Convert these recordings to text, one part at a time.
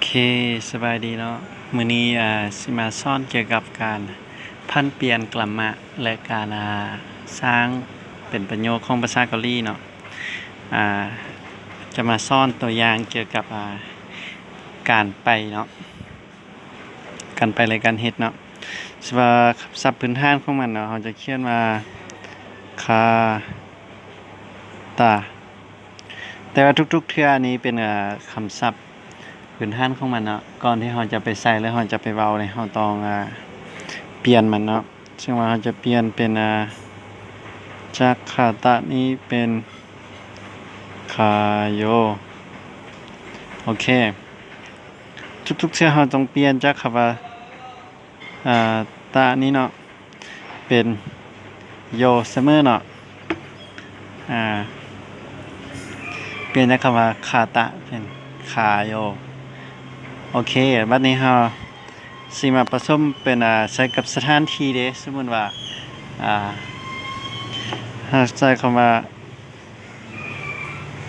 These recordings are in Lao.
ເຄ ສະບາຍດີເນາະ. ມື້ນີ້ ອ່າ ຊິມາສອນກ່ຽວກັບການຜັນປ່ຽນກຣາມມາ ແລະ ການ ອ່າ ສ້າງເປັນປະໂຫຍກຂອງພາສາເກົາຫຼີເນາະ. ອ່າ ຈະມາສອນຕົວຢ່າງກ່ຽວກັບ ອ່າ ການໄປເນາະ, ການໄປ ແລະ ການເຮັດເນາະ. ສະ ວ່າຄຳສັບພື້ນຖານຂອງມັນເນາະ, ເຮົາຈະຂຽນວ່າ ຄາຕາ. ແຕ່ວ່າທຸກໆເທື່ອນີ້ເປັນ ເອີ ຄຳສັບພື້ນຖານຂອງມັນເນາະ, ກ່ອນທີ່ເຮົາຈະໄປໃຊ້ ຫຼື ເຮົາຈະໄປເວົ້ານີ້ ເຮົາຕ້ອງ ອ່າ ປ່ຽນມັນເນາະ. ເຊິ່ງວ່າເຮົາຈະປ່ຽນເປັນ ອ່າ ຈາກຄາຕະນີ້ເປັນຄາໂຍ. ໂອເຄ ທຸກໆເທື່ອເຮົາຕ້ອງປ່ຽນຈາກຄຳວ່າ ອ່າ ຕະນີ້ເນາະ ເປັນໂຍສະເໝີເນາະ. ອ່າ ປ່ຽນຈາກຄຳວ່າຄາຕະເປັນຄາໂຍ. ໂອເຄ ບັດນີ້ເຮົາຊິມາປະສົມເປັນ ອ່າ ໃສ່ກັບສະຖານທີ່ເດ້. ສົມມຸດວ່າ ອ່າ ເຮົາໃສ່ຄຳວ່າ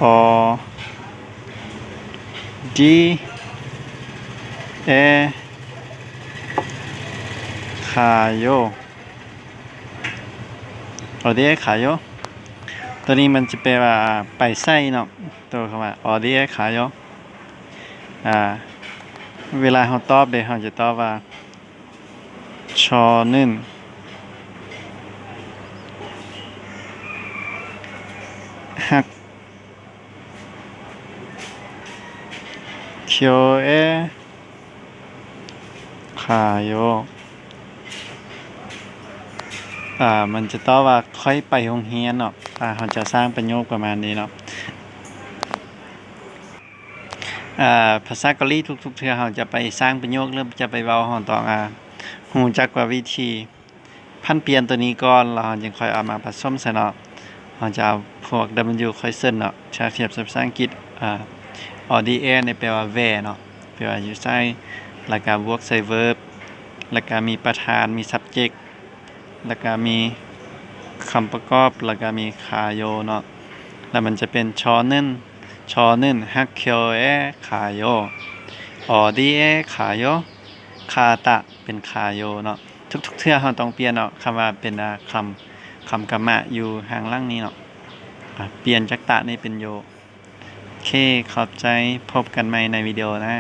ອໍດີເອ ຄາໂຍ. ອໍດີເອ ຄາໂຍ ຕົວນີ້ມັນຈະແປວ່າ ໄປໃສເນາະ, ຕົວຄຳວ່າ ອໍດີເອ ຄາໂຍ. ອ່າ ເວລາເຮົາຕອບເດ້ ເຮົາຈະຕອບວ່າ ຊໍໜຶ່ງ ຮັກ ຄິວເອ ຄາໂຍ. ອ່າ ມັນຈະຕອບວ່າ ຂ້ອຍໄປໂຮງຮຽນເນາະ. ອ່າ ເຮົາຈະສ້າງປະໂຫຍກປະມານນີ້ເນາະ. ອ່າ ພາສາເກົາຫຼີ ທຸກໆເທື່ອເຮົາຈະໄປສ້າງປະໂຫຍກ ຫຼື ຈະໄປເວົ້າ ເຮົາຕ້ອງ ອ່າ ຮູ້ຈັກວ່າວິທີ ຜັນປ່ຽນຕົວນີ້ກ່ອນ ແລ້ວເຮົາຈຶ່ງຄ່ອຍເອົາມາປະສົມໃສ່ເນາະ. ເຮົາຈະເອົາພວກ W question ເນາະ ຖ້າທຽບໃສ່ພາສາອັງກິດ ອາ ອໍດີເອ ນີ້ແປວ່າ where ເນາະ ແປວ່າຢູ່ໃສ, ແລ້ວກະບວກໃສ່ verb ແລ້ວກະມີປະທານ ມີ subject ແລ້ວກະມີຄຳປະກອບ ແລ້ວກະມີຄາໂຍເນາະ. ແລ້ວມັນຈະເປັນ ຊໍໜຶ່ງ ຊໍໜຶ່ງ ຮັກ ຄິວເອ ຄາໂຍ, ອໍດີເອ ຄາໂຍ, ຄາຕະ ເປັນຄາໂຍເນາະ. ທຸກໆເທື່ອເຮົາຕ້ອງປ່ຽນເນາະ ຄຳວ່າເປັນ ອາ ຄຳ ຄຳກຳມະຢູ່ຂ້າງຫຼັງນີ້ເນາະ. ອາ ປ່ຽນຈາກຕະນີ້ເປັນໂຍ. ໂອເຄ ຂອບໃຈ, ພົບກັນໃໝ່ໃນວິດີໂອໜ້າ.